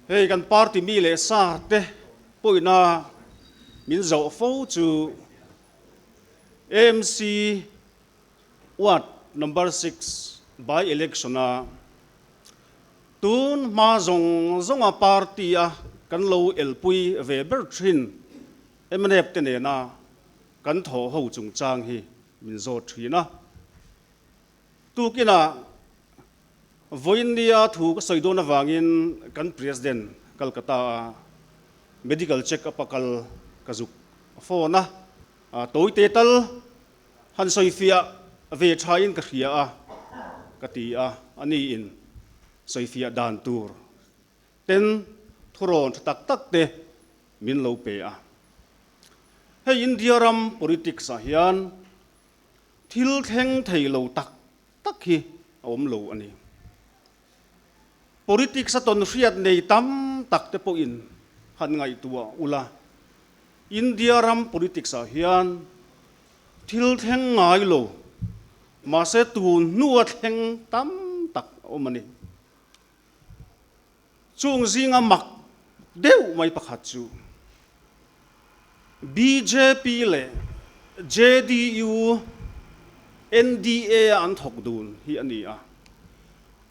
Hei kan party mi leh sa te pawhina min zawh fo chu AMC Ward number six by election a tun hma zawng zawnga party a kan lo elpui ve ber thin mnf te nena kan thawh ho chungchang hi min zawt thin a. Tukinah vawiin nia thu ka sawi dawn avangin kan President Calcutta a medical check up a kal ka zuk phone a, tawite tal han sawi fiah ve thain ka hria a ka ti a, ani in sawi fiah dan tur ten thurawn tha tak tak te min lo pe a. Hei India ram politics ah hian Thil thleng thei lo tak tak hi a awm lo a ni. Politics a tawn hriat nei tam tak te pawhin han ngaihtuah ula, India ram politics ah hian thil thleng ngai lo, mahse tun hnua thleng tam tak a awm a ni. Chung zinga mak deuh mai pakhat chu bjp leh JDU, NDA a an thawk dun hi a ni a.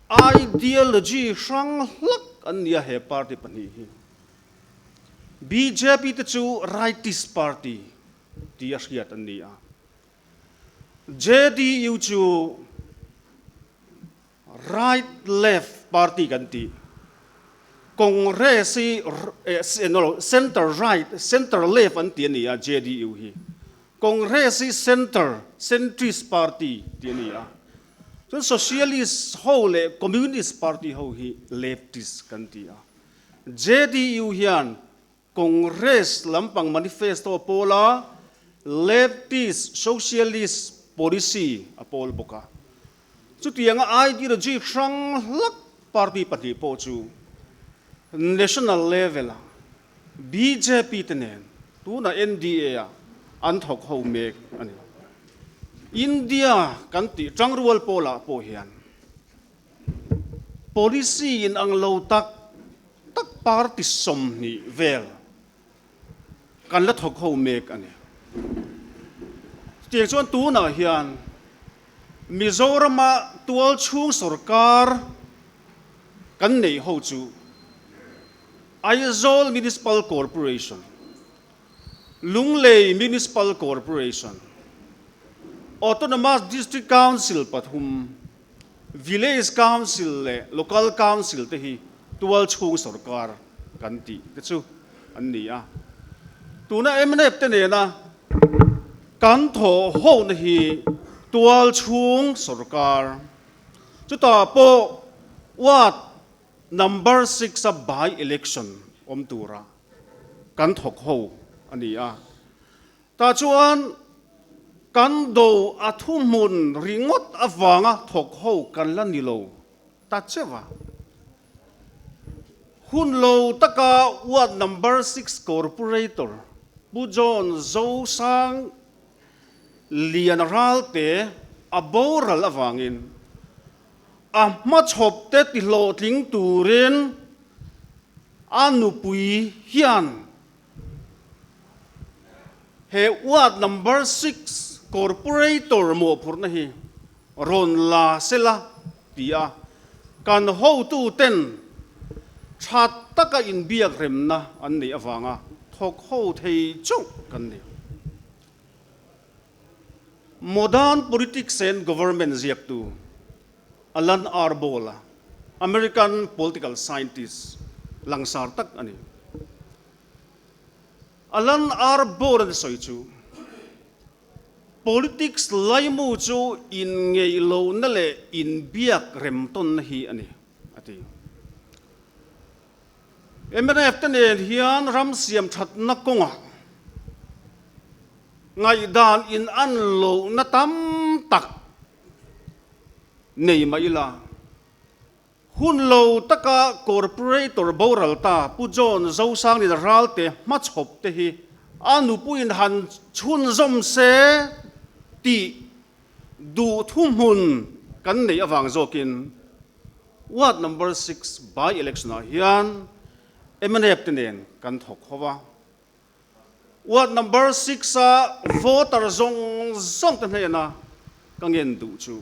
Ideology hrang hlak an ni a he party pahnih hi. Bjp te chu rightist party ti a hriat an ni a. JDU chu Right left party kan tih Congress hi center right center left an ti a ni a JDU hi Congress hi center centrist party tih a ni a chuan socialist ho leh communist party ho hi leftist kan ti a JDU hian Congress lampang manifesto a pawl a, leftist socialist policy a pawl bawk a. Chutianga ideology hrang hlak party pahnih pawh chu national level-a bjp te nen tuna NDA-ah an thawk ho mek a ni. India kan tih tangrual pawlah pawh hian policy inang lo tak tak party 20 vel kan la thawk ho mek a ni. Chutiang chuan tunah hian Mizorama tualchhung sorkar kan neih ho chu Aizawl Municipal Corporation, Lunglei Municipal Corporation, Autonomous District Council pathum, Village Council leh Local Council te hi tualchhung sorkar kan tih te chu an ni a. Tuna mnf te nena kan thawh hona hi tualchhung sorkar, chutah pawh ward number six a by election awm tura kan thawk ho a ni a. Tah chuan kan do a thuhmun ringawt avanga thawk ho kan la ni lo ta cheuh a. Hun lo taka ward number six corporator Pu John Zosang Lian Ralte a boral avangin a hmachhawp te tihlawhtling turin a nupui hian He ward number six corporator mawhphurhna hi rawn la sela ti a, kan hotuten tha taka inbiak remna an neih avanga thawk ho thei chauh kan ni. Modern Politics and Government ziaktu Alan R. Ball-a, American political scientist langsar tak a ni. Alan R. Ball an sawi chu, Politics laimu chu inngeih lohna leh inbiak remtawnna hi a ni, a ti. Mnf te nen hian ram siam thatna kawngah ngaihdan inan lohna tam tak nei mah ila, Hun lo taka Corporator boral ta Pu John Zosanglin Ralte hmachhawp te hi a nupuiin han chhunzawm se tih duh thuhmun kan neih avang zawkin Ward Number Six by-election ah hian. Mnf te nen kan thawk ho a. Ward number six-a voter zawng zawng te hnena ka ngen duh chu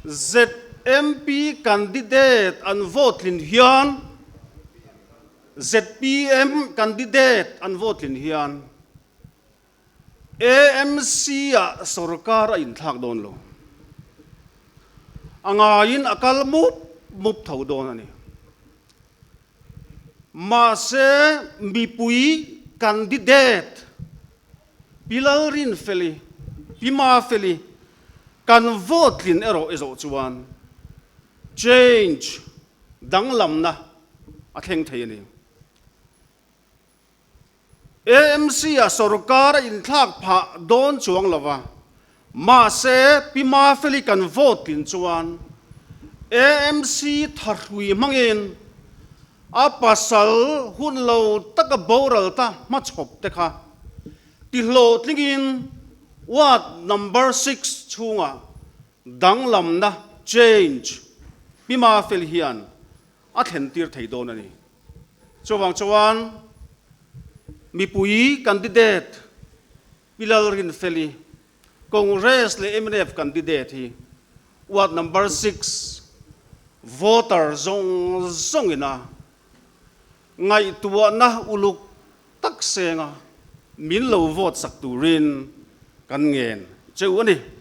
ZMP candidate an vote tlin hian zpm candidate an vote tlin hian AMC-ah sorkar a inthlak dawn lo. A ngaiin a kal mup mup tho dawn a ni. Mahse, mipui candidate Pi Lalrinfeli, Pi Mafeli kan vote tlin erawh i zawh chuan change danglamna a thleng thei a ni. AMC-ah sorkar a inthlak phah dawn chuang lo va, mahse Pi Mafeli kan vote tlin chuan AMC thahrui hmangin a pasal hun lo taka boral ta hmachhawp te kha tihlawhtlingin ward number six chhungah danglamna, change, Pi Mafeli hian a thlen tir thei dawn a ni. Chuvang chuan mipui candidate Pi Lalrinfeli, Congress leh mnf candidate hi ward number six voter zawng zawngin a ngaihtuahna uluk tak senga min lo vote sak turin kan ngen cheu a ni.